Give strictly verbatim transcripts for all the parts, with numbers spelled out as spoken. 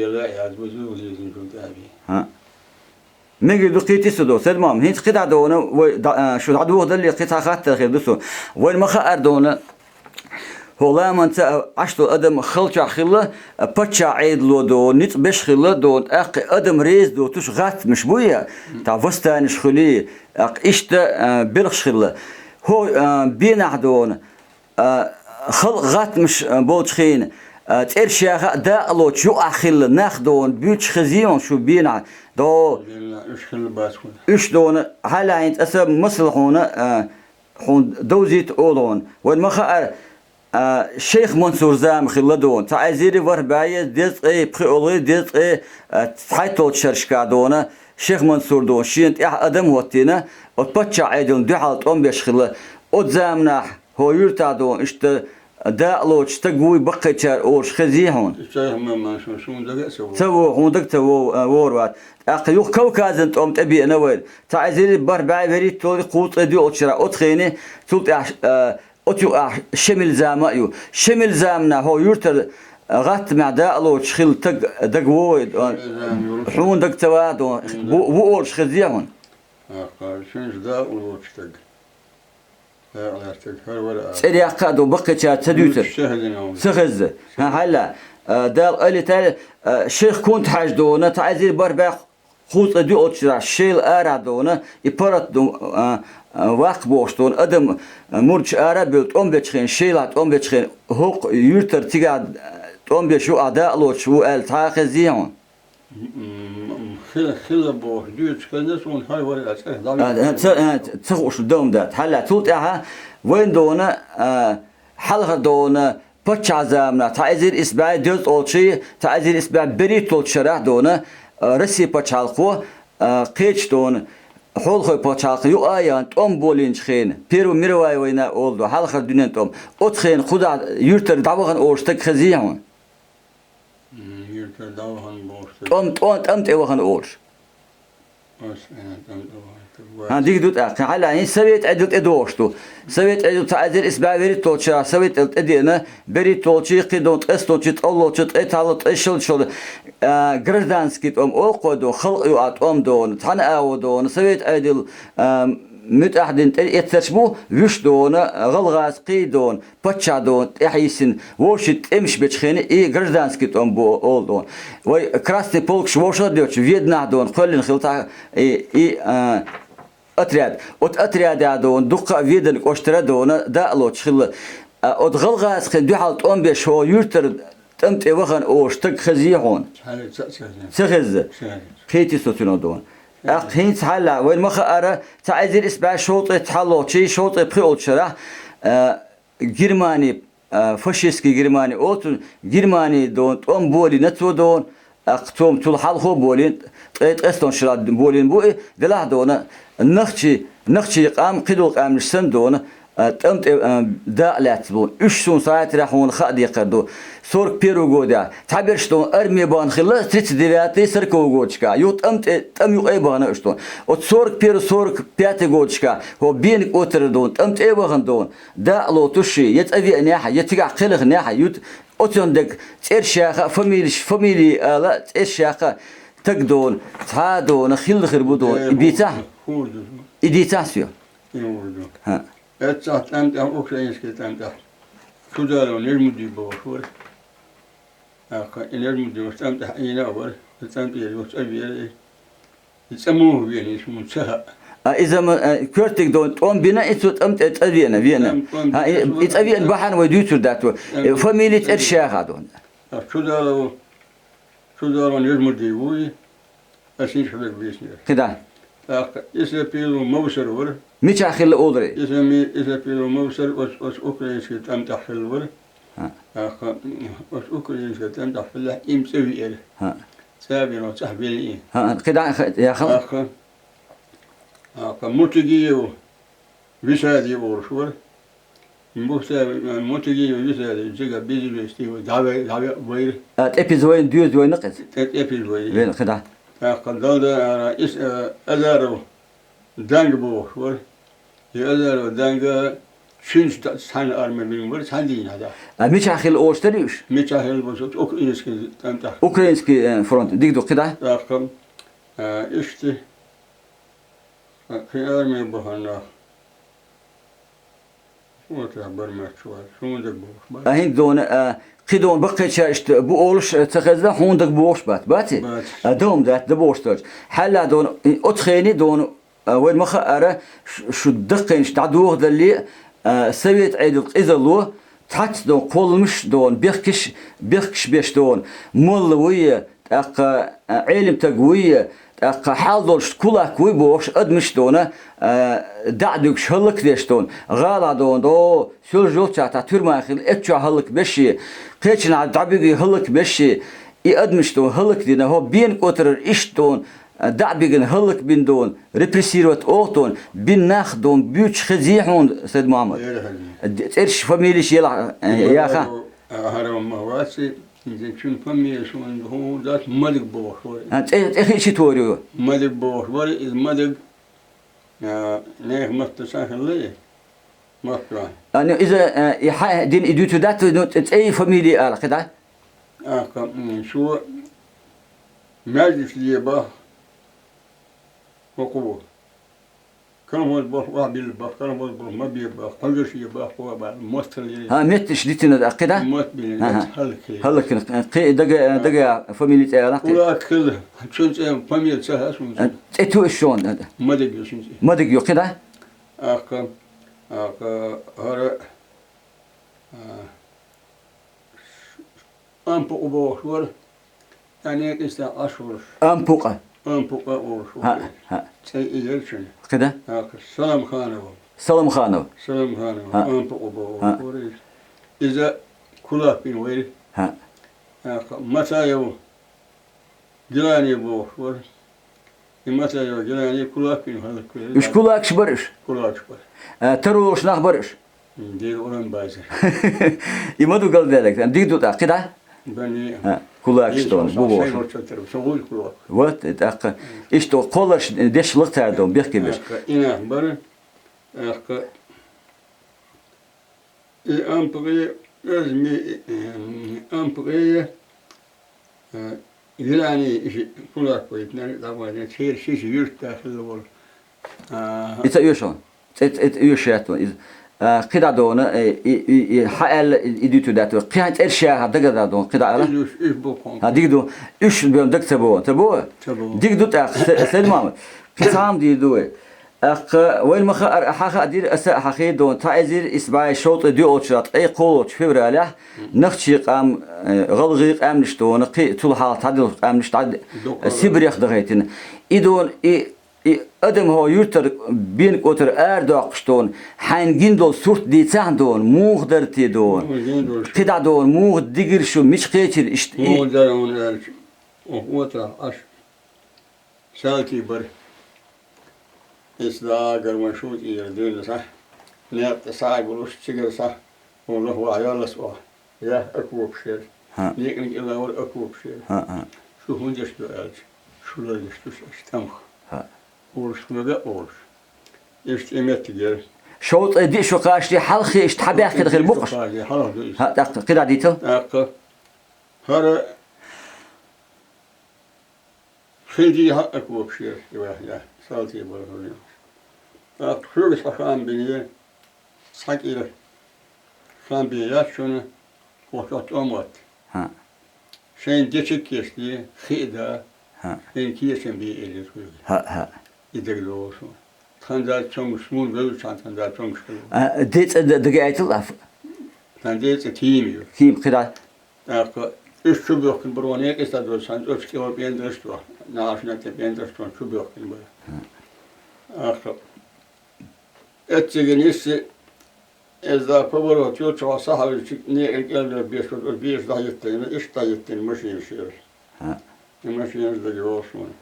Яла яз бузу лизин кун таби. ХӀа. Мегий ду кхийти со до, Сед-Мам, хӀинца кхидӀа дона, вай да-, а, шу дӀадуха далли, кхин цхьа хаттар хир ду со. Вайн ма хаара дона, хӀо ламанца Ӏаш долу адам халчохь хилла, а, паччахь Ӏедало дона, ницкъ беш хилла дона, тӀаккха адам реза доцуш гӀаттамаш бу я, та восстаниш хуьлий, тӀаккха иштта, а, белхаш хилла. ХӀо, а, бенахь дона, а, халкъ гӀаттамаш, а, болчу хенахь, а, цӀерш яха а дакъалоцуш юкъахь хилла нах дона, буьйцуш хезий хьуна шу бенахь? До. Уьш хилла бац хьуна. Уьш дона, хьалаайна аса масала хьуна, а, хьуна довзийта олу хьуна. Вайн ма хаара, а, Шейх Мансур зама хилла дона. Цхьа эзири ворхӀ бӀе дезткъе пхиолгӀи, дезткъе, а, цхьайтталгӀачу шерашкахь дона, Шейх Мансур дона, шена тӀехь адам хӀоттийна, оцу паччахь Ӏедална дуьхьал тӀом беш хилла. Оцу заманахь хӀо юьртахь дона, иштта дакъалоцуш стаг вуй баккхийчара олуш хезий хьуна? Шейх Мансур, суна дага а ца вогӀу. Ца вогӀу, хьуна дага ца вогӀу, а, вогӀур вац. ТӀаккха юха Кавказан тӀом тӀебеана вайна. Цхьа эзири ворхӀ бӀе вуьрхӀитталгӀи, кхузткъе доьалгӀачу шарахь оцу хенахь, цул тӀаьхьа, а, оцу юкъахь Шемил зама а ю. Шемил заманахь хӀо юьртара гӀаттамехь дакъалоцуш хилла стаг дага вогӀий, а, хьуна дага ца вогӀу, бу-, ву олуш хезий хьуна? Аккха, шуьнца дакъалоцуш стаг. Дакъалоцуш стаг хӀара вара а. ЦӀера яккха а ду, баккхийчара ца дуьйцура. Ца хезна хьуна. Ца хезна. ХӀан, хьалла, а, Дала къайле тайла, а, Шейх Кунта-Хьаьжа дона, цхьа эзири ворхӀ бӀе кхузткъе доьалгӀачу шарахь Шелан арахь дона, и паргӀат ду, а, а, ваккха бохуш дона, адам, а, мурдаш ара а бевлла, тӀом бечу хенахь, Шелахь тӀом бечу хенахь, хӀокху юьртара цигахь, а, тӀом беш юкъахь дакъалоцуш ву аьлла, цхьа а хезий хьуна? М, м, хила, хила бохуш дуьйцуш хезна суна, хӀара вара а цӀех дӀа. А, а, ца, а, ца хууш дан дац. Хьалла, цул тӀаьхьа вайн дона, а, хьалхара дона, паччахьан заманахь, цхьа эзар исс бӀе дезткъолгӀачий, цхьа эзар исс бӀе берхӀитталгӀачу шарахь дона, а, Россия пачхьалкхо, а, кхечу дона, хьолахой пачхьалкх юкъа а яхна, тӀом болийначу хенахь, Первая мировая война олу ду, хьалхара дуьненан тӀом. Оцу хенахь кхузахь юьртара дӀавахана олуш стаг хезий хьуна? М, юьртара дӀавахана бохуш стаг. ТӀом, тӀом, тӀом тӀе вахана олуш. Ас, э, тӀом тӀе вахана стаг. ХӀан, дика ду тӀаккха. Хьалла, хӀинца совет Ӏедал тӀедогӀуш ду. Совет Ӏедал цхьа эзар исс бӀе берхӀитталгӀачу шарахь совет Ӏедал тӀедеана, берхӀитталгӀачий, кхидолу ткъесталгӀачий, ткъолгӀачий, ткъе цхьалгӀа, ткъе шолгӀачий, а, гражданский тӀом олу кхо дона, халкъ юкъа тӀом дона, цхьана агӀо дона, совет Ӏедал, а, муьтӀахь дина тӀеэцарш бу, вуьш дона, гӀалгӀазкхий дона, паччахь дона, тӀаьхьа йисина, вовшийн тӀемаш бечу хенахь, и гражданский тӀом бу олу дона. Вай Красный полкаш вовшах а доьдуш, Веданахь дона, кхоьллина хилла цхьа, и, и, а, отряд. Оцу отрядехь дона, дуккха а Веданан кӀоштара дона, дакъалоцуш хилла. А, оцу гӀалгӀазкхийн дуьхьал тӀом беш, хӀо юьртара тӀам тӀе вахана олуш стаг хезий хьуна? Хьалла ца, ца хезна. Ца хезна? Ца хезна. Кхетий со цуьнан дона. ТӀаккха хӀинца хьалла, вайна ма хаара, цхьа эзар исс бӀе шовзткъе цхьаллолгӀачий, шовзткъе пхиолгӀачу шарахь, а, Германи, а, фашистский Германи олу цунна, Германи дона, тӀом болийна цо дона, тӀаккха цо-м цул хьалхо болийна, ткъе ткъесталгӀачу шарахь болийна бу и, делахь дона, нохчий, нохчий къам, кхидолу къаьмнаш санна дона, а, тӀам тӀе, а, дакъа лаьцна бу. Уьш суна схьа а тера хьуна хаа декхар ду. Сорок первый годехь, цхьаберш дона арме бахана хилла, тридцать девятый, сороковый годашкахь. Юха тӀам тӀе, тӀам юкъе а бахана уьш дона. Оцу сорок первый, сорок пятый годашкахь, хӀо Бена кӀотара дона, тӀам тӀе а вахана дона. Дакъа лоцуш я цӀа веанехь, я цигахь кхелхинехь, ют-, оцунна дерг цӀерш яха а, фамилиш, фамилий ала а, цӀерш яха а, стаг дона, цхьа а дона, хилла хир бу дона. И бийцахь? И дийцахь соьга? ХӀа. Эццахь тӀам тӀехь, украинский тӀам тӀехь. Чудалов Нижмуди бохуш вара. ТӀаккха и Нижмуди тӀам тӀехь Ӏийна а вара. И тӀам тӀера юха цӀа веара и. И цӀа муха веана, иза хӀума ца хаьа. А, иза ма, а, коьртиг дона, тӀом бина, и цо тӀам тӀе цӀа веана, веана. ТӀам, тӀом бина, и, и цӀа веана бахьана вай дуьйцур дац вай. Э, фамилий, цӀерш яха а дона. А Чудалов, Чудалов Нижмуди вуй, ас хӀинца хьоьга бийцинера. КхидӀа. ТӀаккха Исрапилов Мовсар вара. Мичахь хилла олура? Исами-, Исрапилов Мовсар оцу, оцу украинский тӀам тӀехь хилла вара. ХӀа. ТӀаккха оцу украинский тӀам тӀехь хиллехь, и-м цӀа веара. ХӀа. ЦӀа а веана, цӀахь велла и. ХӀа, кхидӀа а ха-, яхал? ТӀаккха, тӀаккха Мутагиев Висади олуш вара. Мухтар, Мутагиев Висади, цига безвести вара, дӀаве-, дӀаве-, вайра. А, тӀепиза вайна, доьза вайна кхеза? ТӀе-, тӀепиза вайра. Вена, кхидӀа. ТӀаккха Далда ара ис-, а, Азаров Данга бохуш вара. И Азаров Данга Цуьнца цхьана арми бина бара, цхьана дийнахь, да. А мичахь хилла олуш дара уьш? Мичахь хилла бара, цу Украинский тӀамтӀа. Украинский, э, фронт, дика ду, кхидӀа? ТӀаккха, э, иштта, э, кхин арми бахана нах. Оцу тӀехь бара моьттуш вара, суна дага бохуш бара. А хӀинца дона, а, кхидӀа баккхийчара иштта бу олуш, э, ца хезна, хьуна дага бохуш бац, баций? Бац. А, дан дац, дан бохуш долчу. Хьалла дона, и, оцу хене дона, а, вайн ма хаара, ш-, шу даккхийчу дӀадохадале, а, совет Ӏедал къизалло, цхьацца дона, кхолламаш дона, бехкаш, бехкаш беш дона, молла вуй, тӀаккха, а, Ӏелимтаг вуй, тӀаккха хьал долуш кулак вуй бохуш, адамаш дона, а, дӀа а дуьгуш, хӀаллакдеш дона, гӀала дона, до, соьлжа йолчохь тхьа туьрма хилла, эцчохь хӀаллакбеш, кхечанхьа дӀабуьгий хӀаллакбеш, и адамаш дона хӀаллакдина, хӀо бен кӀотарара иштта дона, дӀа а бигина хӀаллакбина дона, репрессировать оха дона, бин нах дона, буьйцуш хезий хьуна, Сайд Мухьаммад? Д-, цӀерш, фамилеш елахь, э, яха? ХӀара ма вац, цуьнан фамилеш хӀун дац, Мадиг бохуш вара. А, цӀе, цӀе хиъча торю? Мадиг бохуш вара, иза Мадиг, а, нехан матта ца хилла и, Москва. А, ну, иза, э, и хьа-, дин и дуьйцур дац, ну, цӀе, цӀе, фамили ала, кхидӀа? ТӀаккха, м, цо маьждигаш лебахь, хӀокхо. Колхоз болх охьабилла бах, колхоз болх ма бе бах, хьуьгаш е бах, хӀо бах, мостагӀа ле. ХӀа, метташ дитина, а, кхидӀа? Мост бина, аха. ХӀаллакхилла. ХӀаллакхилла. Кхин дага, дага фамили цӀе ала, кхин? Кулак хилла, цуьнан цӀе фамили ца хаьа суна. А, цӀе ту иш шуна? Мадиг ю цуьнан цӀе. Мадиг ю, кхидӀа? ТӀаккха, тӀаккха, хӀара, а, Ампукъа бохуш вара, тӀаккха некъа иштта Ӏаш волуш. Ампукъа? Ампукъа волуш вара. ХӀаъ, хӀаъ. ЦӀе и яра цуьнан. КхидӀа? ТӀаккха Саламханова. Саламханова. Саламханова. ХӀаъ. Ампукъа бохуш вара иза. Иза кулак бина вара. ХӀаъ. ТӀаккха Мацаев Гилани бохуш вара. И Мацаев Гилани кулак бина хӀаллаквелира. Уьш кулакаш бара уьш? Кулакаш бара. А, таролаш нах бара уьш? Дера уран базар. И ма ду галдаьлларг, дика ду тӀаккха, кхидӀа? Бани. А, кулакаш дона, бу бохуш. Шайн вача тара, со вуй кулак. Вот, и тӀаккха. Иштта кхолларш деш лакхара дона, бехке беш. ТӀаккха и нах бара, тӀаккха И Ампагъе, Азми, э, Ампагъе, э, Гилани, иши кулак вайтинарг дӀавахана, церан шиша юьртда хилла волу. А, И ца оьшу? ЦӀе, цӀе, цӀе оьшу яц ван иза. А, кхидӀа дона, э, и, и, и, хьан аьлла, и, и дуьйцур дац вай. Кхин цӀерш яха дагадогӀу дона, кхидӀа ала? Иза уьш, уьш бу кхунга. А, дика ду. Уьш бен дага ца богӀу. Ца богӀу? Ца богӀу. Дика ду тӀаккха, Се-, Сайд-Мухьаммад. Кхин цхьа хӀума дийр ду вай. ТӀаккха вайна ма хаара, хьан хаа дийр, аса а хьан хи дона, цхьа эзар исс бӀе шовзткъе доьалгӀачу шарахь, ткъе кхоалгӀачу февралехь, нахчий къам, э, гӀалгӀай къаьмнаш дона, кхин цул хьалха цхьадолу къаьмнаш дӀа-, Сибрех дахийтина. И дона, и, и адам хӀо юьртара бен кӀотара арадоккхуш дона, хьайна гина долу сурт дийцахьа дона, муха дара те дона. Муха гина долу сурт. КхидӀа дона, муха дигира шу, мича кхечира иштта и? Муха дара хьуна аьлча, оха отахь Ӏаш. Салтий бара. Иза дагар вайн шу тӀера дуьйна схьа. Некъа тӀе схьа а гулуш, цигара схьа. Хьуна хӀума яллалц оха. Я окопаш яра. ХӀаъ. Некъан кӀелла вара окопаш яра. ХӀаъ, хӀаъ. Шу хӀун деш ду аьлча, шу лардеш ду шаьш тӀамах. ХӀаъ. Олуш хьоьга а олуш. Иштта и меттиг яра. Шовзткъе диъ шо кхачале хьалхе иштта хьан баьхкина хир бу-кх уьш? Шовзткъе диъ шо кхачале хьалха ду иза. ХӀаъ, тӀаккха кхидӀа дийцал? ТӀаккха хӀара Хин дийхьа а окопаш яра, и ваьхьа, салтий бара хӀуна. ТӀаккха хьоьга цхьа хам бине, цхьа кӀира хам бен яц шуна, кхоччух тӀом отта. ХӀаъ. Шайна дечиг кечде, хи а да, хӀаъ, шайна кечам бе элира хьоьга. ХӀаъ, хӀаъ. И дагадогӀу шуна. Тхан да цомгуш, муна вевзачхьана тхан да цомгуш хилла. А, ден цӀе д-, дага айтал аф? Тхан ден цӀе Тима ю. Тима, кхидӀа? ТӀаккха уьш чу боьхкина бара, ван некъа иштта доцу, сан цӀочу кӀело пӀендарш а тоха, нагӀашна тӀе пӀендарш а тоха чу боьхкина бара. ТӀаккха эцциган йисси, эзда поворот йолчохь сахьавичиг некъан кӀелбер беш вара, оцу беш дӀахӀиттина, иштта дӀахӀиттина машинаш яра. ХӀаъ. И машинаш дагайогӀу шуна.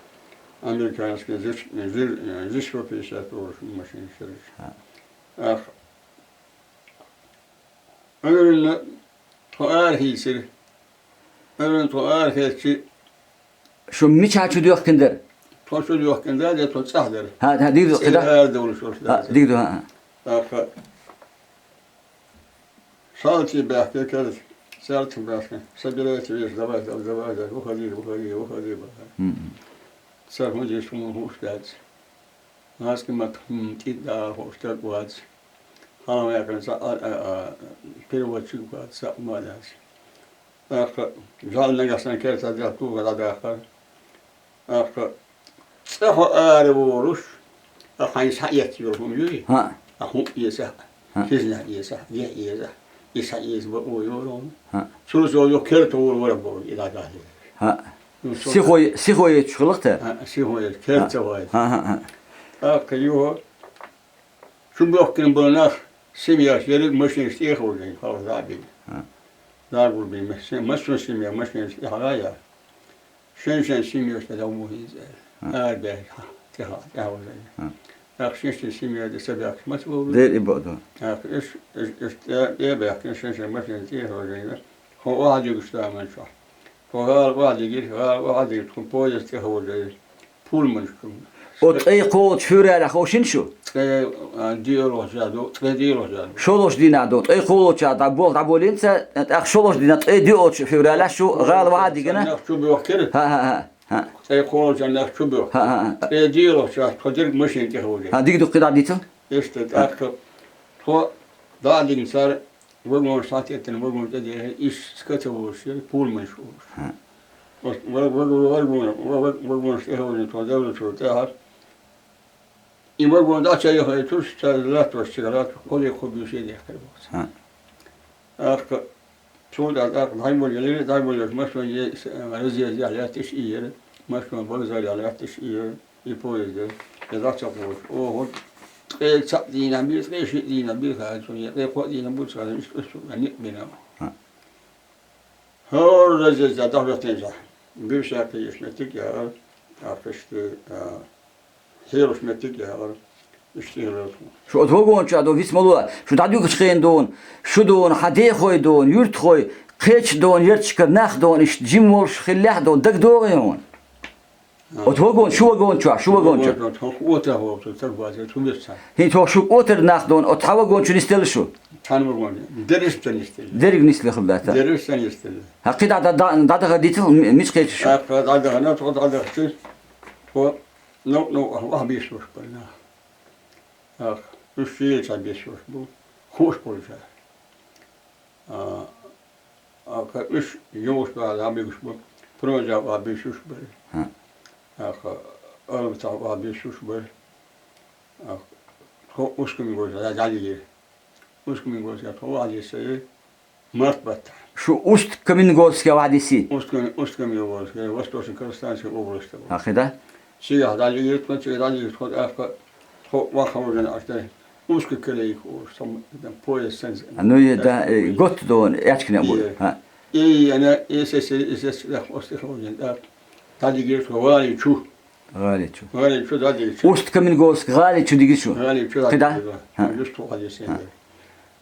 Американский зиш-, зиш-, зиш пятьдесят олуш машинаш яра. ХӀаъ. ТӀаккха Ӏуьйранна тхо арахийцира. Ӏуьйранна тхо арахецчи. Шу мичахь чу доьхкина дара? Тхо чу доьхкина дара, де тхо цӀахь дара. ХӀаъ, хӀаъ, дика ду, цӀера кхидӀа? Арадовлуш волуш дара. ХӀаъ, дика ду, хӀаъ, хӀаъ. ТӀаккха Шалти баьхкина керта, царти баьхкина. Собирайте вещи, давай, давай, давай, давай, выходи, выходи, выходи, баха. Мгм. Цар хӀун деш хӀума хууш дац. Маски ма тхум тӀит дагӀа хууш дагӀ вац. Хьалам яьккхина цхьа а, а, а, переводчик вац, цхьа а ма дац. ТӀаккха жал нагахь санна керта дехьа туга дӀадахар. ТӀаккха цӀа хьо ара волуш, а хьайн схьаэцна йолу хӀума юй? ХӀаъ. А хӀуъа эцахь, ХӀаъ. Хизнахь эцахь, дехьа эцахь, и схьаэца бакъо йолу хӀума. ХӀаъ. Цуьнца йолу керта гӀур вара боху, и дӀадахьийла. ХӀаъ. Ну, со Сихо, сихо ецуш хиларх те? ХӀаъ, сихо ецуш, керта ца вайта. ХӀаъ, хӀаъ, хӀаъ. ТӀаккха юха чу боьхкина болу нах, семьяш ерриг машинаш тӀехьа хьожийна, хьалха дӀа а бина. ХӀаъ. ДӀа а гулбина, мас-, массо а семья машинаш тӀехьа а яра. Шен-шен семьяш тӀе дӀа ма хӀинца аьлла. ХӀаъ. Арабаьхкина, тӀехьа, тӀехьа хьожийна. ХӀаъ. ТӀаккха шен-шен семья тӀе ца баьхкича маца бовлу? Дера и бакъ ду. ТӀаккха уьш, уьш, уьш тӀе, тӀе а баьхкина, шен-шен машинаш тӀехьа хьожийна. Хьо охьадигачу заманчохь. Тхо гӀала охьадигира, гӀала охьадигира, тхуна поезд тӀехьа хьожийра. Пулманаш чу. О, ткъе кхоалгӀачу февралехь ховшийна шу? Ткъе, а, диъалгӀачу жа ду, ткъе диъалгӀачу жа ду. ШолгӀачу дийнахь ду, ткъе кхоалгӀачу жа дӀаболх дӀаболийна ца, тӀаккха шолгӀачу дийнахь, ткъе диъалгӀачу февралехь шу гӀала охьадигина. Нах чу боьхкира. ХӀаъ, хӀаъ, хӀаъ, хӀаъ. Ткъе кхоалгӀачу нах чу боьхкира. ХӀаъ, хӀаъ, хӀаъ. ТӀе диъалгӀачу чохь тхо дерг машина тӀехьа хьожийра. ХӀаъ, дика ду, кхидӀа дийцал. Иштта, тӀаккха тхо дӀа а дигна цара, вагонаш схьатӀаэттина, вагон тӀедехира, иштта скота волуш яра, пулманаш волуш. ХӀаъ. Оцу ва-, ва-, ва-, вагона-, ва-, ва-, вагонаш тӀехьожийна тхо девллачул тӀаьхьа, и вагон дӀа ца яхийтуш, цара латтош цигара латтош, кхо де кхо буьйса дехкира боху цара. ХӀаъ. ТӀаккха цул тӀаьхьа тӀаккха дӀайолаелира, дӀайолаелча массо а е-, с-, разъездехь лаьтташ ийра, массо а вокзалехь лаьтташ ийра, и поезд, я дӀа ца кхочуш. Оха ткъе цхьаъ дийнахь бен, ткъе шиъ дийнахь бен хаьара цунна, я ткъе кхоъ дийнахь бу ца хаьара, иштта уьш цунна никъ бина. ХӀара разъезда дӀахӀоьттинчохь, буьйса кхиъна меттиг а яра, тӀаккха иштта, а, хьелуш меттиг а яра, иштта хилла тхуна. Шу оцу вагон чохь ду виц ма ло, шу дӀадуьгучу хенахь дуна, шу дуна, хьан дехой дуна, юьртахой, кхечу дуна, ярташкара нах дуна, иштта жима волуш хиллехь дуна, дагадогӀий хьуна? А. Оцу вагон, шу вагон чохь, шу вагон чохь. Вагон чохь, хӀокху отар вогӀу, цу тар базар, цу меца. ХӀинца хӀокху шу отар нах дуна, оцу цхьа вагон чу нисделла шу? Цхьана вагон. Дерриш ца нисделла. Дерриг нисделла хилла дац, а? Дерриш ца нисделла. ХӀаъ, кхидӀа дӀа-, дӀа-, дӀадахар дийцал, м-, мича кхечира шу? ТӀаккха дӀадахана, тхо дӀадахча, тхо новкъа-новкъа охьабийсалуш бара нах. ТӀаккха уьш шийлача бийсалуш бу, хууш болчара. А, а, кху уьш юхуш бара, дӀабуьгуш бу, Пронжа охьабийсалуш бара. ХӀаъ. ТӀаккха Албатахь охьабийсалуш бара. ТӀаккха тхо Усть-Каменгорске дӀа-, дӀадигира. Усть-Каменгорске тхо охьадиссира март баттахь. Шу Усть-Каменгорске охьадисси? Усть-Кам-, Усть-Каменгорске, Восточно-Казахстанская область. ХӀаъ, кхидӀа? Цигахь дӀадигира тхо, цигахь дӀадигира тхо, тӀаккха тхо охьахьожийна Ӏаш дара. Узкая колейка олуш, там, там поезд санна. Ну, и да, э, готта дуна, аьчка некъ бу. Э. ХӀаъ. И, и, ана, и, се, се, и, се, се, оцу тӀе хьожийна, тӀаккха дӀадигира тхо гӀали чу. ГӀали чу. ГӀали чу дӀадигира. Усть-Каменгорск гӀали чу дигира шу? ГӀали чу дӀадигира. ХӀаъ. Юсту хьадисина. ХӀаъ.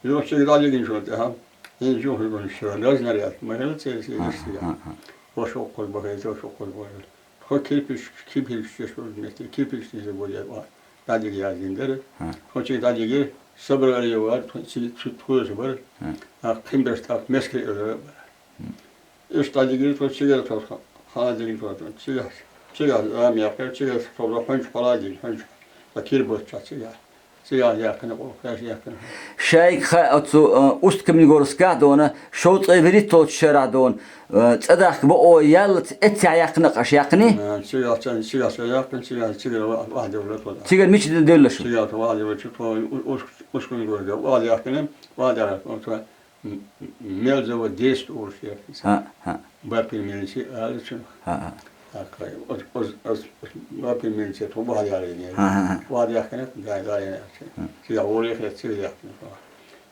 Юха цига дӀадигинчул тӀаьхьа, хӀинца юха гуш шу, разнаряд, ма хила церан цига. ХӀаъ, цига. ХӀаъ, хӀаъ. Ваша оккхуш бахийта, ваша оккхуш бахийта. Тхо кирпич, кирпичаш еш болу метте, кирпичаш зе болу яра, дӀадига яздина дара. ХӀаъ. Тхо цига дӀадигира, собрали вара, тхо цига цу тхоьца бара. ХӀаъ. А кхин берш тӀаккха мескаре а бара. Иштта дӀадигира тхо цигара, тхо хьала дигира тхо, цигахь, цигахь зама яьккхира, цигара тхо хьуьнчу хьала дигира, хьуьнчу, ткъа кирбоцчахь цигахь. Цигахь яьккхина, къурх кхаьш яьккхина. Шайга хаа оцу, а, Усть-Каменгорскехь дуна, шовзткъе вуьрхӀитталгӀачу шарахь дуна, а, цӀа дахка бакъо яллалц эццехь яьккхина аша, яьккхиний? А, цигахь ца, цигахь ца яьккхина, цигахь, цигара ва-, вахьа девлла тхо. Цигара мича девлла шу? Цигахь тхо вахьа девлла, тхо У-, У-, Усть-Каменгорске вахьа яьккхина, вахьа яьккхина, м-, м-, мел завод десять олуш яра. ХӀаъ, хӀаъ. Бапин милице ала цунах. ХӀаъ, хӀаъ. Так, оз, оз, оз, бапин милице тхо бахьа яьлла. ХӀаъ, хӀаъ, хӀаъ. Бахьа яьккхина, дай, дай, яьккхина. ХӀаъ. Цигахь вуриха, цигахь яьккхина.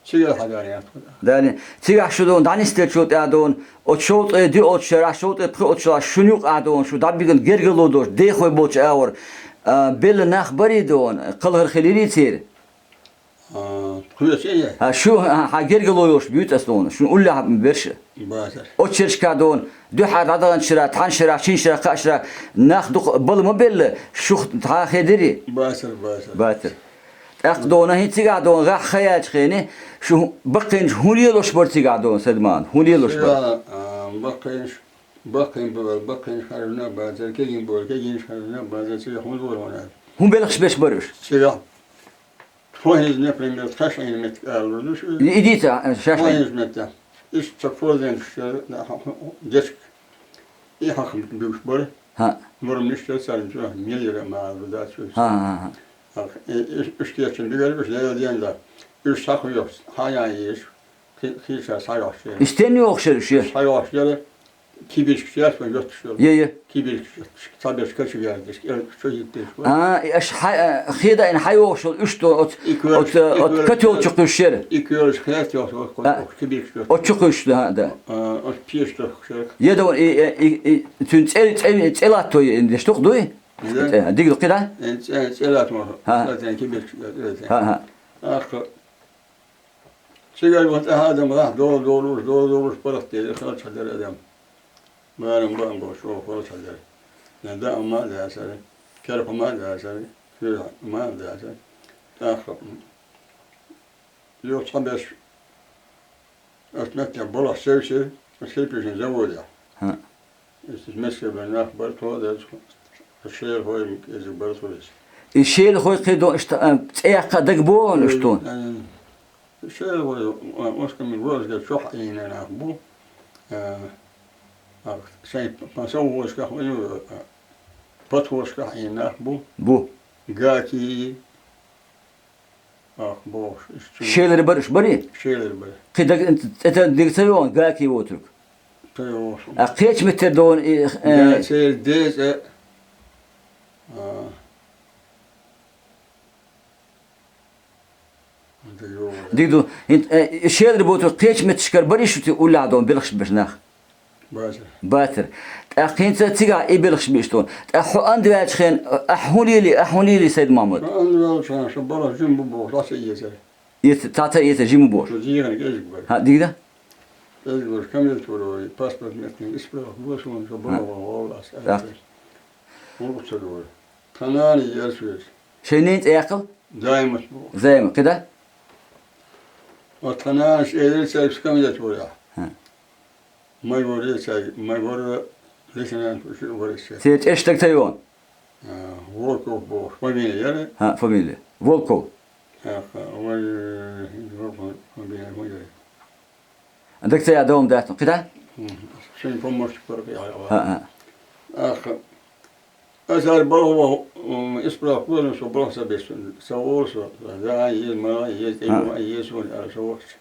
Цигахь хьадаьлла яьккхина. Далин. Цигахь шу дуна, дӀанисделлачул тӀаьхьа дуна, оцу шовзткъе диъалгӀачу шарахь, шовзткъе пхиъалгӀачу шарахь шуна юкъахь дуна, шу дӀабигина гергарло долуш, дехой болчу агӀор, а, белла нах барий дуна, кхалхар хилирий церан? А, тхоьца? ХӀаъ, шу, хьан, хьан гергарло йолуш буьйцу ас дуна, шуна уллехь берш. Бацара. Оцу шерашкахь дуна, дуьххьара дӀадаханчу шарахь, тхьана шарахь, шина шарахь, кхаа шарахь, нах дукха бала ма белла, шух тхьа хедирий? Бацара, бацара. Бацара. ТӀаккха дона хӀинца цигахь дона гӀахь ха яьлча хенахь, шу баккхийнаш хӀун лелош бара цигахь дона, Сайд-Мохьмад? ХӀун лелош бара? Цигахь, а, баккхийнаш, баккхийна бара, баккхийнаш хьажна а бацара, кегийна бара, кегийнаш хьажна а бацара, цигахь хӀун дора хьуна? ХӀун белхаш беш бара уьш? Цигахь. Тхо хӀинца, например, тхаьш Ӏийна меттиг ала лур ду шу. И дийца, а, шаьш Тхо Ӏийна. ХӀинца меттиг. Иштта ца форзенчу шера, да, хьо-, хьо-, дечка. И хьаха буьгуш бара. ХӀаъ. Мурамниш яра царна чу, мел яра ма ала лур дац уьш. ХӀаъ, хӀаъ, хӀаъ. ХӀаъ, и, и, уьш кеччина дигара уьш Делан ден да. Уьш схьахуьйхуш, хьаян езаш, кхи-, кхийша схьайохуш яра. И стенна йохуш яра уьш? Уьш схьайохуш яра. Кибирчкаш яц вайн йоттуш йолу? Е, е. Кибирчкаш, цхьаберш кочегараш, кӀел чу хӀиттеш вара. А, и аша хьай-, а, хеда ина хьайохуш йолу уьш до оц-, И коьрташ, оц-, и оц-, коьрташ котел чу кхуьссуш яра? И коьрташ хет йохуш, А. Кибирчкаш. Оцу чу кхуьссуш, да, да. А, оцу пеш тохуш яра. Е да вон, и, и, и, и, цуьнан цӀе, цӀе, цӀе латто е, деш туху дуй? Да. ЦӀе, дигла кхида? Э, цӀе, цӀе латто ма. ХӀаъ. Латто кибирчкаш. ХӀаъ, хӀаъ. Ахха. Цигара ван тӀаьхьа адам лахь, дола долуш, дола долуш паргӀат дели, хала ца дара адам. Барам баам болуш, чӀогӀа хала ца дара. Нан даам ма а дацара, керхо ма а дацара, куьйгӀа ма а дацара. ТӀаккха, юха цхьаберш, ас меттехь балахь севсира, ас кирпичный заводехь. ХӀаъ. Иза Москвера нах бара тхо а даза, шелахой иза бара тхо иза. И шелахой кхидо иштта, а, цӀе яккха дагабогӀу уьш тхуна? Э, шелахой, а, Москван гӀоьрзгара чохь Ӏийна нах бу. А, а, шайн п-, п-, совгӀаташкахь вайн, а, подхозашкахь Ӏийна нах бу. Бу. Гаки, Ах, бохуш, иштта. Шелара бара уьш, барий? Шелара бара. Кхин даг-, цӀе тан дика ца йогӀу, гаки воцург. Ца йогӀу. А кхечу меттера догӀу и, э, Я, церан деза. А. Ца йогӀу. Дика ду, хӀинца, э, шелара боцург кхечу метташкара барий шу те уллехь догӀу белхаш беш нах? Бацара. Бацара. ТӀаккха хӀинца цигахь и белхаш беш тхуна. ТӀаккха хьо анда ваьлча хен, ахь хӀун лели, ахь хӀун лели, Сайд-Мохьмад? Хьо анда ваьлча хен, сан балхах жима бу бохуш, цхьа ца эцара. Эца-, цхьа ца эцара, жима бу бохуш. Со дийгӀаниг эжиг бара. ХӀаъ, дийгда? Эжиг бара, камилат вара, паспорт меттиг, исправка бу суна, со балхах вала ас. ТӀаккха. Гулгу ца дора. Тхан нана яра соьца. Шайн ненан цӀе яккхал? Займат бу. Займа, кхида? Вот тхан нанас элира цаьрга камилат вара. ХӀаъ. Майор яра цаьрга, майор, лейтенант, уьш а вара иштта. Церан цӀе стаг ца йогӀу? А, Волков бохуш, фамилия яра? ХӀаъ, фамилия. Волков. ХӀаъ, вай, э, Волков фамилия хӀун яра? Даг ца яа дом дац, кхида? Мгм. Шайн помощник пара яа. ХӀаъ, хӀаъ. Ах, аса ара балха ваха, м, исправка вара, со балха ца беш, ца волу со, да, еза, ма, еза, тӀе, ма, еза, вон, ара со вахча.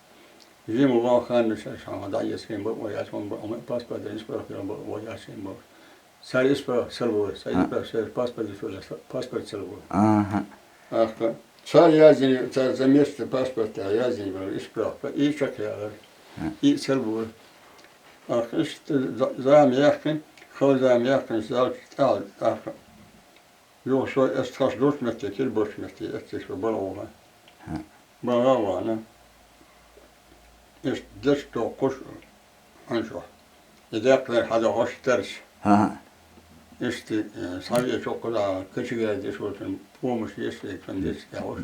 Жима ваха ханна ша, ша, да, еза, шайн бакъо яц, вон, бакъо, паспорт, исправка, бакъо яц, шайн бакъо. Цара исправка ца лора, цара исправка, цара паспорт, цара паспорт ца лора. Аха. Аха. Цара яздина, цара за место паспорта яздина бара, исправка, и чекхъяьллера. И ца лора. Аха, иштта за-, зама яьккхина, хала зама яьккхина, залчу тӀехь, аха. Юха со эс тхаш долчу метте, кира болчу метте, эццеш со бала вахана. Бала а вахана. Иштта дечка доккхуш, хьан чохь. И декхлера хьан дохуш тарс. ХӀан-хӀа. Иштта, э, схьавеача кхузахь кочегараш деш волчун помощь еш вай, цунна дечка дохуш.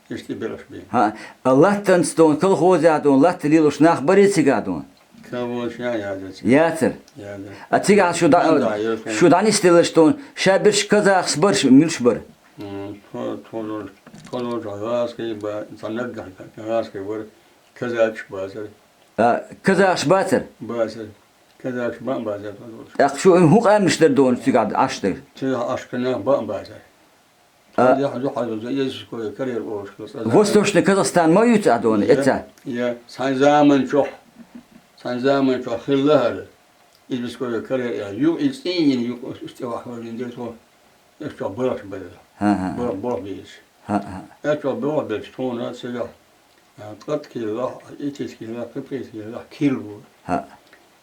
Иштта и белхаш бен. ХӀан, а латтанца дон, колхозехь дон, латта лелош нах барий цигахь дон? Колхозехь яцара. Яцара? Яцара. А цигахь шу дӀа-, шу дӀанисделларш дон, ша берш казахс барш, муьлш бара? М, тхо-, тхо-, тхо-, гӀазкхий ба-, цхьа наггахь гӀазкхий вара, казакаш бацара. А, казахаш бацара? Бацара. Казахаш бан бацара тхо долуш. ТӀаккха шу хӀун къаьмнаш дара дон цигахь Ӏаш дара? Цигахь Ӏаш кхин нах бан бацара. А. Яхь, юхь, Езус кхоя карьер олуш хила цӀа. Восточный Казахстан ма ю цигахь дон, я, эца? Я, цхьайн заман чохь, цхьайн заман чохь хилла хӀара. Езус кхоя карьер я. Ю, и цӀийна ю, уьш тӀе вахьа валлин дера тхо. Эс чохь барахш бара. ХӀан-хӀа. Барах, барах безаш. ХӀан-хӀа. Эс чохь барах безаш тхуна цигахь. А, ткъа килалахь, итт килалахь, кхин пхийтта килалахь, кир бу. ХӀаъ.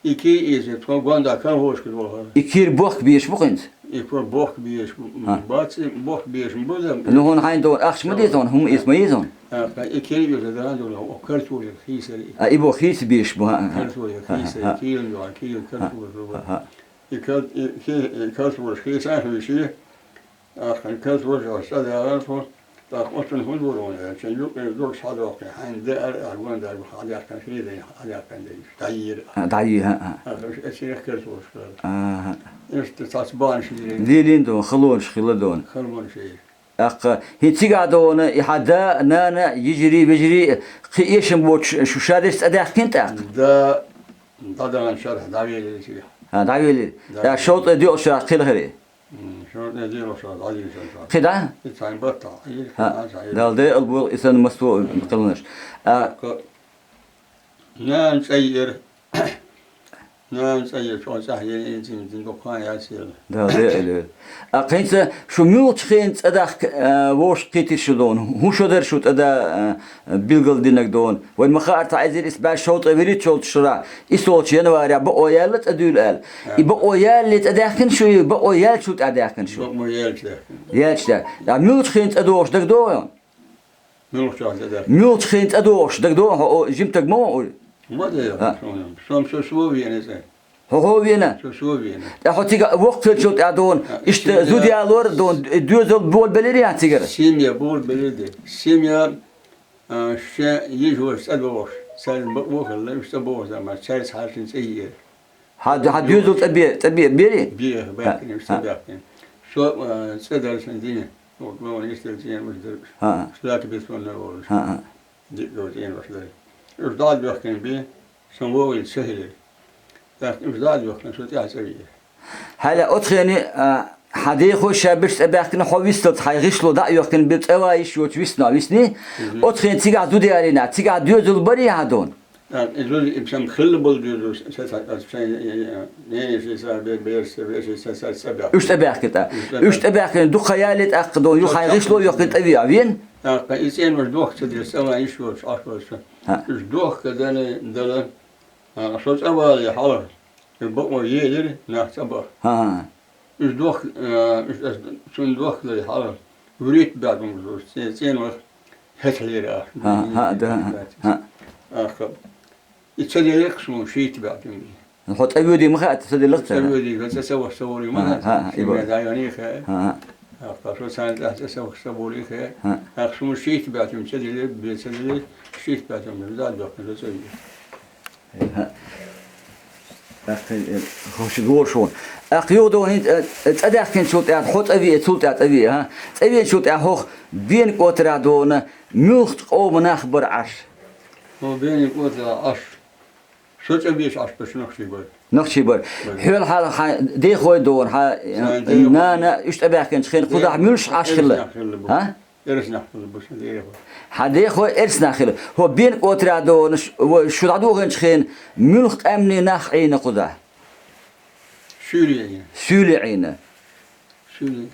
И кир иза, тхо гонда колхозашка вахара. И кир бохка безаш бу хӀинца? И кир бохка безаш бу, хӀаъ, бац, и бохка безаш бу, да. Ну, хӀун хьайн дон, ахча ма деза хьуна, хӀума иза ма еза хьуна. А, и кир иза, да, да, о, картофель хийсара. А, и бохка хийца безаш бу, хӀаъ, хӀаъ. Картофель хийсара, хӀаъ, кило, кило картофель бу. ХӀаъ, хӀаъ. И кар-, и ки-, и картофель хийса хӀуьйши. Ахкан кас вожа, сада арфу, ТӀаккха оццун хӀун дора вон, э, шен юкъера зург схьадоккхий, хьайна деара, ахь гонда хьадаьккхина, шен ден хьадаьккхина ден, дӀайийра. А, дӀайийра, хӀа, а. А, уьш эцнех кер сошкара. Аха. Иштта цац бан шийра. Лелийна дона, халонаш хилла дона. Халонаш хилла. ТӀаккха хӀинца цигахь дона, и хьан да, нана, йижарий, вежарий, кхин эшам боцуш, шу шадерш цӀа даьхкина тӀаккха? Да, дӀадахана шарахь дӀавелира цигахь. А, дӀавелира. Да. ТӀаккха шовзткъе доьалгӀачу шарахь кхин хир и? М, шовзткъе доьалгӀачу шарахь дӀадийшина цара. Кхин дӀа? И цхьаьна баттахь, и ХӀа, цхьаьна, цхьаьна. Далла декъал бойла и санна массо а кхелхинарш. А, ТӀаккха нана цӀа йиира. Нана цӀа йиира, чӀогӀа цӀахь йиира, инзин-минзин дукха хан яц йиъна. Далла декъал йойла. ТӀаккха хӀинца шу муьлхачу хенахь цӀа дахка, а, вовшахкхийтира шу дона? ХӀун шо дара шу тӀада, а, билгалдинарг дона? Вайна ма хаара, цхьа эзар исс бӀе шовзткъе вуьрхӀитта шарахь, исс волчу январехь бакъо яьлла цӀа дуьйла аьлла. И бакъо ялале цӀа даьхкина шу, и бакъо яьллачул тӀаьхьа даьхкина шу? Бакъо яьлча даьхкина. Яьлча даьхкина. ТӀаккха муьлхачу хенахь цӀа дохуш дагадогӀу хьуна? Муьлхачохь цӀа даьхкина. Муьлхачу хенахь цӀа дохуш дагадогӀу хьуна, хьо, о, жимтаг ма ву хьо? Ма де, а, шуна. Со, со, со вена цӀа. Хьо, хьо вена? Со, со вена. ТӀаккха хьо цига воккха хилчул тӀаьхьа дона, а, иштта семья, зуда ялор дона, доьзал болабелира ахь цигара? Семья болабелира де. Семья, а, шен йижарий цӀа дохуш, царна бакъо хилла, уьш цӀа боху заман, цаьрца хьаьжжина цӀа йиира. Хьан, хьан доьзал цӀа бе-, цӀа бе-, бери? Бе, баьхкина, уьш цӀа баьхкина. Со, а, цӀа дара сан дина. Вот, ма ван йистера цӀенош дара уьш. ХӀа. Уьш лаьтта бицванна волуш. ХӀа, хӀа. Диъ гов цӀенош дара. Уьш дӀа а доьхкина бен, сан вогӀийла ца хилира. ТӀаккха уьш дӀа а доьхкина, со тӀаьхьа цӀа веара. Хьаьлла оцу хене, а, хьан дехо ша берш цӀа баьхкина, хьо висталц хьайн гӀишло дӀа а йоьхкина бен цӀа ван йиш йоцуш висна, висний? Мгм. Оцу хене цигахь зуда ялийна, цигахь доьзал барий хьан дона? ТӀаккха и зуда, и сан хилла болу доьзал, сан, сан, сан, сан, ненеша, сан бе-, бераш, сан вешеша, сан, сан цӀа баьхкина. Уьш цӀа баьхкина тӀаккха? Уьш цӀа баьхкина. Уьш цӀа баьхкина, дукха ялале тӀаккха дона, юха хьайн гӀишло йоьхкина тӀе веа, вен? ТӀаккха и цӀенош дохка ца деш, цӀа ван йиш йоцуш Ӏаш вара со. ХӀа. Уьш дохка дала, дала, а, со цӀа валале хьалха, и бакъо елира, нах цӀа баха. ХӀа, хӀа. Уьш дохка, а, уьш ас цунна дохка дале хьалха, вуьрхӀитта баьхкина бу со, цӀе-, цӀенах хӀетахьлера ахь. ХӀа, хӀа, да, хӀа, хӀа. ТӀаккха и ца делира-кх суна шийтта баьхкина бен. Хьо цӀа воьдий ма хаьа, ца делира-кх царна? ЦӀа воьдий, цӀа ца вахча ца волий ма хаьа. ХӀа, хӀа, и бара. Шен дӀайоний хаьа. ХӀа, хӀа. ТӀаккха со царна тӀехь цӀа ца вахча ца волий хаьа. ХӀа. ТӀаккха суна шийтта баьхкина ца делира, бен ца делира, шийтта баьхкина бен, дӀа а доьхкина, со цӀа веара. ХӀа. ТӀаккха, э, ховшийла вора шуна. ТӀаккха юха дона хӀинца, э, цӀа даьхкинчул тӀаьхьа, хьо цӀа веа, цул тӀаьхьа цӀа веа, хӀа? ЦӀа веачул тӀаьхьа хьох Бен-КӀотарахь дона муьлхачу къоман нах бара Ӏаш? Хьо Бен-КӀотарахь Ӏаш. Со цӀа веача Ӏаш берш нохчий бара. Нохчий бара. Бара. Хьол хьан, хьан дехой дона, хьан, э, нана, уьш тӀебаьхкинчу хенахь кхузахь муьлш Ӏаш хилла? Эрсанах хилла бу. ХӀа? Эрсанах хилла бу сан дехо. Хьан дехо эрсанах хилла. Хьо Бен-КӀотарахь дона, ш-, ва-, шу дӀадохийначу хенахь муьлха къаьмнийн нах Ӏийна кхузахь? Суьйлий Ӏийна. Суьйлий Ӏийна. Суьйлий.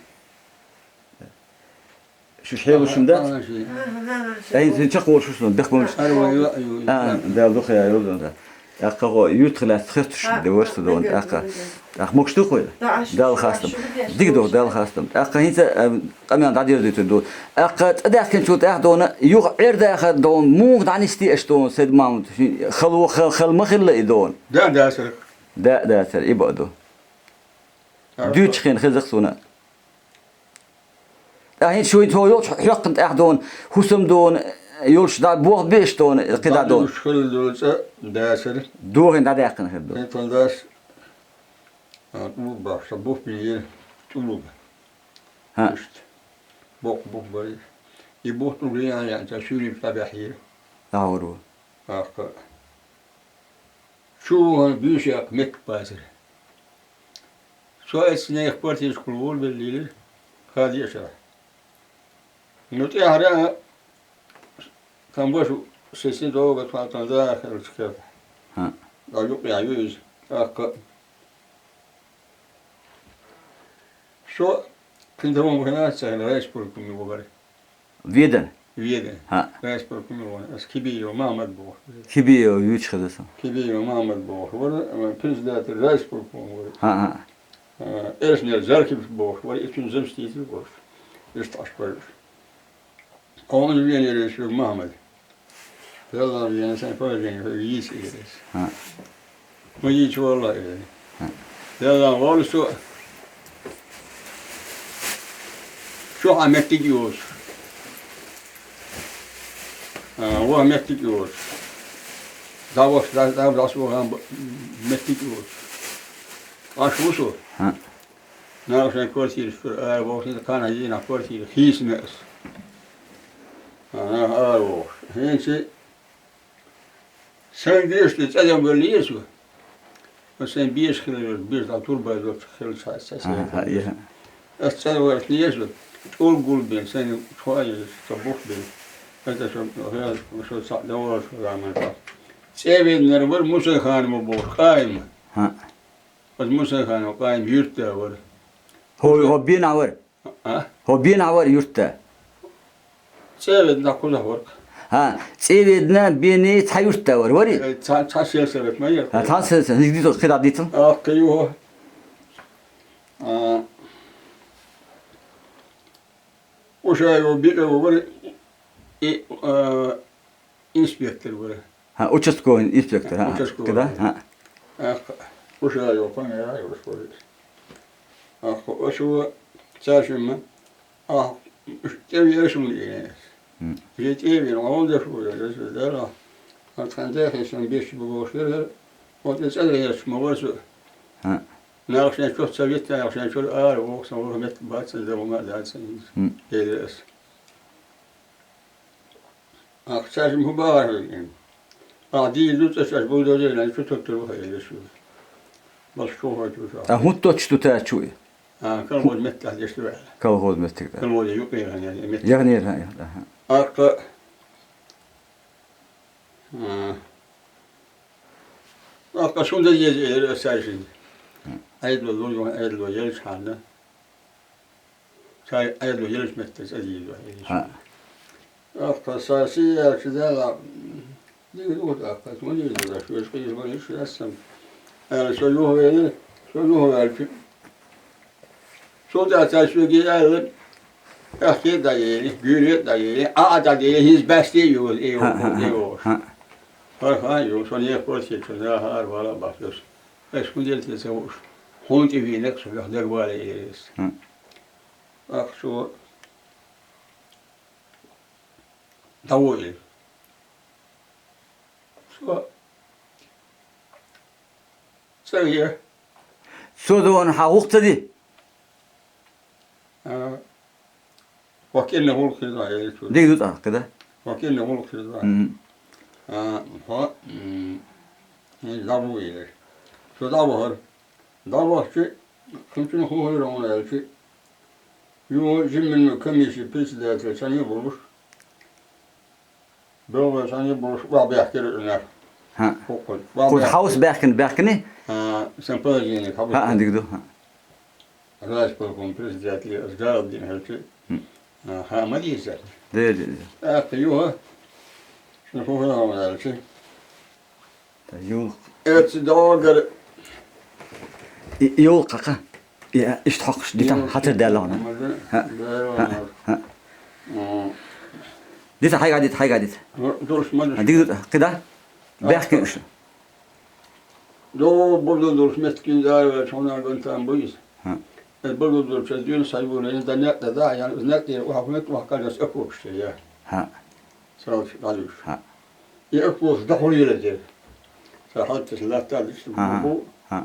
Шу хьелуш хӀума дац? Ага, ага, шу. Ай, хӀинца чекхволуш ву шуна, бехк ма вуьш. Ара вай ю, ю, ю. А, Дала дукха йойла, да. ТӀаккха хьо юьртах лаьцна хестош де вара со дона, тӀаккха. ТӀаккха могуш ду хьо? Дала хастам. Дика ду, Дала хастам. ТӀаккха хӀинца, а, къамел дӀадерзуьйтур ду. ТӀаккха цӀа даьхкинчул тӀаьхьа дона, юха Ӏер-дахар дона, муха дӀанисдий аша дона, Сайд-Махьмуд, хала ву, хала, хала ма хилла и дона? Да, дацара. Да, дацара, и бакъ ду. Дуьйцучу хенахь хеза-кх суна. ТӀаккха хӀинца шу хӀинца хьо йолчу хьоькхна тӀехь дона, хӀусам дона, йолуш дӀа боху беш дона, кхидӀа дона. ДӀа хилла долу цӀа дацара. Дохийна дӀадаьккхина хир ду. ХӀинца дас, а, тӀулг бахьа, сан бух бийра, тӀулг. ХӀа. Иштта. Боккха бух бара. И бух тӀулгана яьлла, цхьа суьйриг дӀабаьхьира. АгӀор ву. ТӀаккха. Чу вахана буьйса яккха меттиг бацара. Со эццу нехан партийшкахула волавелла лелира, хадийчарахь. Ну, тӀаьхьара сан ваша сесни догӀу тхан тхан да хилча кхетахь. ХӀа. Ткъа юкъехь ю иза. ТӀаккха со кхин тӀе ван вахана ца хилла, райисполкоме вахара. Ведан? Ведан. ХӀа. Райисполкоме вахана. Ас Кибиев Махьмад бохуш вара. Кибиев юьйцуш хеза сан. Кибиев Махьмад бохуш вара, председатель райисполкома вара. ХӀа, хӀа. А, Эрснера Заркипов бохуш вара, и цуьнан заместитель волуш. Иштта Ӏаш вара уьш. Хьо хӀунда венера шуьга, Махьмад? Делла вена, сайн положение хӀу йийца, элира иза. ХӀа. Ма йийца, валлахӀи, элира. ХӀа. Делла волу со, чохь а меттиг йоцуш. А, ваха меттиг йоцуш. ДӀавахаш, дӀа-, дӀа-, дӀасавахана б-, меттиг йоцуш. Ӏаш ву со. ХӀаъ. Нагахь шайн квартираш чура ара вахийта, кхана дийнахь квартира хийцина ас. А, нагахь ара вахаш. ХӀинца Сайн дешаш тӀе цӀа дем валлий со. Аса сайн беша хилла, беша дӀа турбай доцчух хилла ца, ца, ца. Ага, ца. Аса цӀа варх неша, тӀулг гулбен, сайн чхоа ца бух бен. Это что, что цхьа давала, что заман. ЦӀе веднар вар Мусайханов бохуш, къаим. ХӀаъ. Аса Мусайханов къаим юьртда вар. ХӀо, хӀо бенахь вар? А? ХӀо бенахь вар юьртда? ЦӀе ведна кхузахь вар. ХӀа, цӀе ведна бений цхьа юьртда вар, варий? Э, цхьа, цхьа сельсовет ма яр. ХӀа, цхьа сельсовет, хӀинца дийцал, кхидӀа дийцал. А, кхы юху. А, Ушаев Бикъа вара, и, а, инспектор вара. ХӀа, участковый инспектор, хӀа, участковый. КхидӀа, хӀа. Ах, Ушаев фамилия вара. Ах, оцу цаьршимма, ах, уьш тӀевеара шуна, э. Мм. Ве тӀевеара, ма вон деш ву, э, дала. Ах, тхан дехе шун беш бу бохуш дара, вот и цӀа дехе ма вара со. ХӀа. Нагахь шайн чохь ца витта, нагахь шайн чуьра ара воху, сан ваха меттиг бац, сан дама а дац, сан. Мм. Элира ас. Ахча ма хӀу бахьара хьуьга. Ахь дийр ду цӀа шаьш бу дозийна, чу туттур ву хьо, элира шу. Баш чу хьо чу ша. А хӀун тоттуш ду та чу? А, колхоз меттехь деш ду ваьлла. Колхоз меттиг, да. Колхоз юкъе яхана, меттиг. Яхана, яхана, яхана, аха. Ахка. Ахка шун дан еза, элира ас цаьршинга. Мм. Ӏедало лур ю, Ӏедало елча хьанна. Цай Ӏедало елча меттаза ца дийр ду, элира. ХӀаъ. Ахка са сиялча дала, дика ду ахка, ма дийр ду, аш веш къийса ма йиш яссам. Аьлла, со юхавелира, со юхаваьлча, Цул тӀаьхьа цара соьга аьлла, аьхке а дӀаели, гуьйре а дӀаели, Ӏа а дӀаели, хӀинца баьсте а йолу, и йолу, хӀаъ, хӀаъ, и йолуш. ХӀаъ. ХӀара хан ю, со нехан квартира чу наха ара вала а бахьа йо со. Ас хӀун дела те ца хууш, хьуна тӀе вийнарг со, юьхь дагавала элира ас. ХӀаъ. Ахча дӀавоу элира. Со цӀа ве. Цо дона хьан гӀуллакх ца ди? А, хӀокхуьнан гӀуллакх хир ду, элира цо. Дика ду тӀаккха, да? ХӀокхуьнан гӀуллакх хир ду. Мгм. А, хьо, м, дӀавоу элира. Цо дӀавахара. ДӀавахча, кхин цуьнан хӀун хир ву аьлча, юха жимма комиссин председатель санна а волуш, белхалой санна а волуш, охьабаьхкира уьш нах. ХӀаъ. ХӀокхуза. Кхуза хьовса баьхкина, баьхкиний? А, сан положение хьовса. ХӀаъ, дика ду, хӀаъ. Райисполком председателе ас жалоба дина хилча, хӀм, а, хӀаъ ма дийцара. Де, де, де. ТӀаккха юха, шуна хӀун хир ву аьлча, Та юлх. Эцци догара. И, юлх хьакха. И, иштта хьокхуш, дита, хьатар даьлла хьуна. ХӀаъ, хӀаъ, хӀаъ. М. Дита, хьайга дита, хьайга дита. Ду-, дурш ма ду. А, дика ду, кхидӀа? Баьхкина уьш. До, бу ду дурш меттиг дара, хьуна ган там бу иза. ХӀаъ. Э, бу ду дурш, дуьйна схьа юла, дан некъ да, да, ян, из некъ тӀера, вахана, вахана, кхаж ас эквокуш, я. ХӀаъ. Царалчу дӀалуьйш. ХӀаъ. И акволуш дӀахьулъелла дера. Сан хьалаташ латтадеш ХӀаъ, бу. ХӀаъ.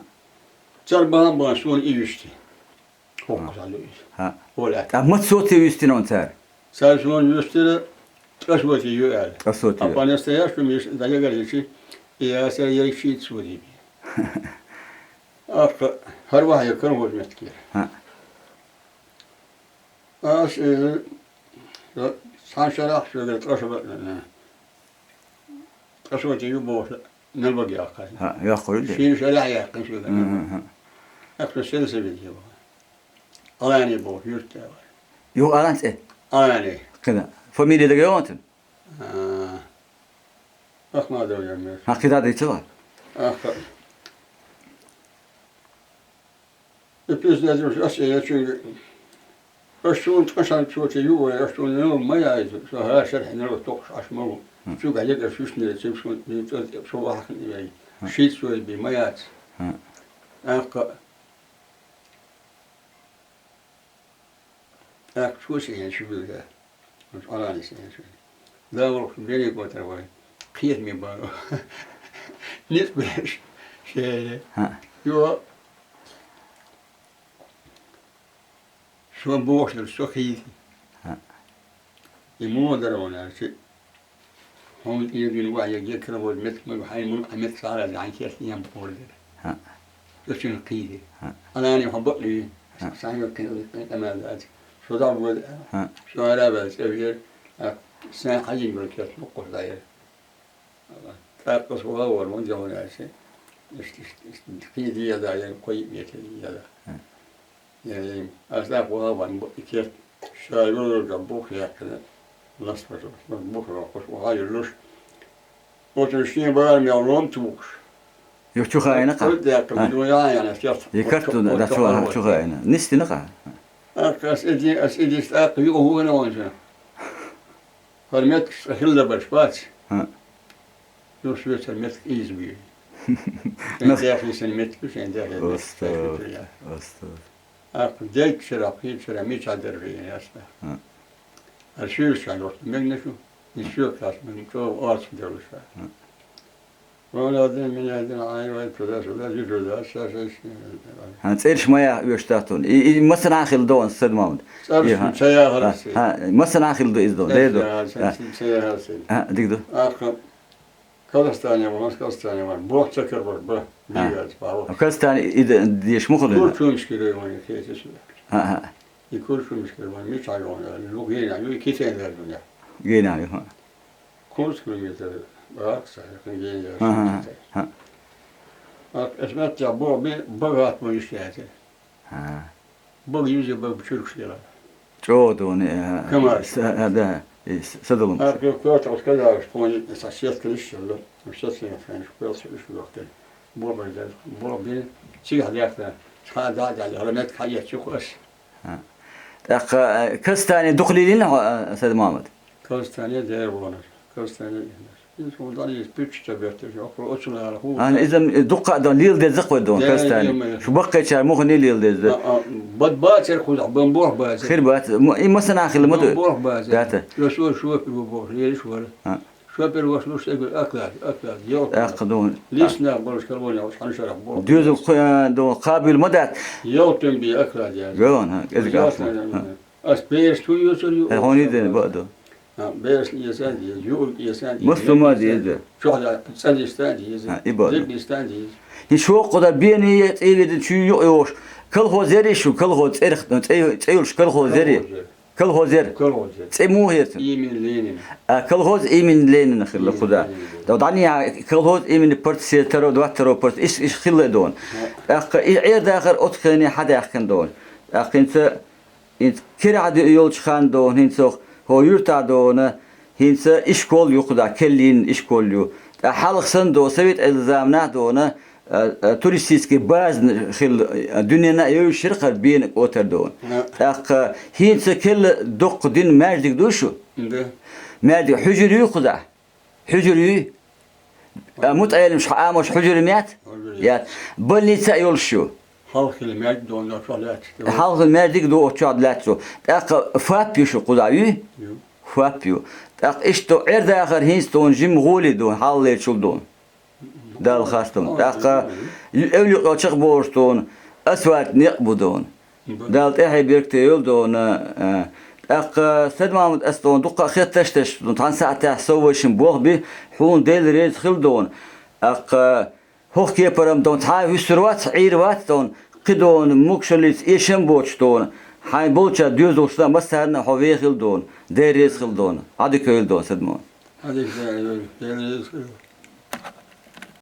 Цара бахьана бан суна и вуьсти. ХӀокхуза луьйш. ХӀаъ. Оля. ТӀаккха маца соций вуьстина он цара? Цара суна вуьстира, ткъа соций ю аьлла. ТӀа соций. А по-настоящему миш дӀаягар йичи, и ясар ерг шийца соций би. Ахка, хӀара вахьа я колхоз меттигера. ХӀаъ. Ас, э, цхьана шарахь соьгара ткъа шо бакъ-, ткъа шо тӀе ю бохуш, мел бага яьккхина. ХӀаъ, йоккхур ю де. Шина шарахь яьккхина соьгара. Мгм, мгм. Ахка сельсовет ю боху. Алани боху, юрт тӀе вара. Ю Алан цӀе? Алани. Кхина. Фамилия дага йогӀун цун? А, Ахмадов ян меш. ХӀаъ, кхидӀа дийцал. Ахка. И пиздец уж ас я чуьнга. Аш чуьнга ткъа шан чу вача ю вай, аш чуьнга нал ма яйзу, со хӀара шархь нал тохуш аш ма ву. Хм. Чуьнга хьалега аш вишнера цим шун, цим цим шун вахахна вай. Хм. Шийца вай би ма яц. Хм. Ахка. Ахка чу вача я чуьнга. Уж Алани сан я чуьнга. Дала волуш бере котар вай. Кхетаме бара. Ницкъ беш. Шере. ХӀаъ. Йо. Шо бохуш дара, шо хийти. ХӀаъ. И муха дара ван аьлча, хьуна тӀера дина ваьӀ, я гекара ван метка ма ю, хьайн муьлхха метка схьара, хьайн керста ям пхур дара. ХӀаъ. Шо цуьнан кхийти. ХӀаъ. Анани хьо бакъли. ХӀаъ. Сайн кхин къамел дац. Шо дӀа ван, ХӀаъ. Шо ара ван цӀе вер, а, сайн хьажин ван керста мукъуш дӀаяр. ТӀаккха со ван ван ван дехуна аьлча. Иштта, иштта, иштта, кхийти я да, я кхой метка я да. ХӀаъ. Я, я, аса ван ван бу-, и керта. Ша юрга бух яьккхина, лас пача, бух роккхуш, ваха юллуш. Оцу шен бара мел лом тухуш. Ю чу хаина кха. Кхой деккхина, ХӀаъ. Ю яна, яна, сет. И карту Оцу, да оцу чу хаина, хавар чу хаина. Нисдина кха. Аккха ас иди, ас иди, тӀаккха ю хӀуна ван ша. ХӀара метка хилла баш бац. ХӀаъ. Ю швецар метка ийз бий. Шен Нах- дехи сан метка, шен дехи метка. Остав, остав. Аккха дегчара, кхечара, мича дерриг яста. ХӀаъ. А шуьйра ша йоху мегна шу, и шуьйра кхас мегна чӀогӀа орца делла ша. ХӀаъ. Вон один, меня один, ай, вай, туда-сюда, южу, да, ша, ша, ша. ХӀаъ, цӀераш ма яха оьшуш дац тхуна. И, и массанхьа хилла ду аса, Садмамат. ЦӀераш И, хӀаъ, ца яхар хӀаъ, аса. ХӀаъ, массанхьа хилла ду иза ду. Ца Дера ду. яхар, ХӀаъ. ца, ца яхар аса. ХӀаъ, дика ду. Аккха Казахстане ван, Казахстане ван. Боху ца карабаш, ба. ХӀаъ. Бигаз, баво. Казахстане и де-, деш мухула? Курчумский районе, кхеча сюда. ХӀаъ, хӀаъ. И Курчумский район, мича йогӀу, ну, гена, ну, и китен даже у меня. Гена, хӀаъ. Курс километр, бахса, гена, ХӀаъ, хӀаъ, хӀаъ. Ак, эсмет я, бо, би, богат мой счастье. ХӀаъ. Бог юзе, Бог чуркшила. ЧӀогӀа ду, э, Камар. С-, э, да, и с-, садалум. А, как кто-то сказал, что он соседка решила, соседка, конечно, пел всё решила, что Бог бы дал, Бог бы, цига хьадаьхна, цхьа а да, да, рамет хьаэцча, ас. ХӀаъ. ТӀаккха, э, Казахстане дукха лелийна хьо, э, Садмамат? Казахстане дера вонаш. Казахстане. Иза хӀун дан иза пуьчча ца бетташ, охур оцунара хӀун. Ан иза м-, дукха а дан лела деза кхой дон, Де, Казахстане. Де, ме. Шу баккхайчара мухане лела деза. А, а, бад бацар кхузахь, бан бох бацар. Хир бац, м-, и масана хила ма Бан ду. бох бацар. Дата. Ё, шо, шо, пир бу бох, лелаш вара. А. Шо пир ваш луш, эгу аклад, аклад, ёлт. Акха дон. Лисна болуш, калбон, яуш, ханшарах бох. Дюзу, э, дон, кабил ма дат. Ёлтун би аклад, я. Гон, ха, эзга Ёлтун, акха. я, Ха. я. Ас бераш ту юсур ю. Э, хьуни ден баъду. А, бераш исан диз, юл исан диз, Муслума мек диз. исан. Чохь да, цӀа диз стан диз. А, и баъду. Диг диз стан диз. И шо кхода бени цӀе веда чу ю йош. Колхоз яри шу, колхоз цӀерх, цӀе, цӀе юлш колхоз яри. Колхоз яр. Колхоз яр. Колхоз яр. ЦӀе муха яр цун? Имин Ленин. А, колхоз имин Ленин хилла Имин кхуза. Ленин. Да, дани, а, колхоз имин партия таро, два таро партия, иш, иш хилла дон. Ха. ТӀаккха и Ӏер дахар оцхени хьадаьхкан дон. ТӀаккха хӀинца ХӀинца кирахь ду йолчу хан дона, хӀинца хӀо юьртахь дона, хӀинца ишкол ю кхузахь, келлин ишкол ю. ТӀаккха хьалха санна дона, совет Ӏедал заманахь дона, а, а, туристический база хилла, а, дуьненна а йовзуш яра хӀара бена кӀотар дона. Да. ТӀаккха хӀинца келла доккха дина маьждиг ду шу? Да. Маьждиг хьуьжар ю кхузахь? Хьуьжар юй? А, мутаӀелимаш, хьа-, амош хьуьжар ю мет? Хьуьжар ю. Яц. Больница а йолуш ю. Хьалхила маьждиг дона чохь лаьтташ ду. Хьалхила маьждиг ду оцу чохь лаьтташ ду. ТӀаккха ФАП ю шу кхузахь, юй? Ю. ФАП ю. ТӀаккха иштта Ӏер дахар хӀинца тхуна жимма гӀоле ду, хьаллечул ду. Далла хастам. ТӀаккха ю-, эвлакъ йолчах бохуш тхуна, асфальт некъ бу дона. Дала тӀаьхье беркате йойла дона, а, тӀаккха Садмамат, ас дона дуккха а хетташ теш, тхан сахьтехь сов вайшин болх би, хьуна Дела реза хила дона. ТӀаккха хӀокху кепарам дона цхьа а вуьсур вац, Ӏийр вац дона, кхин дона мукшаллица эшам боцуш дона. Хьайн болча доьзалшна массарна а хьо вехила дона, Дела реза хила дона. Ӏадика йойла дона, Садмамат. Ӏадика йойла, Дела реза хила.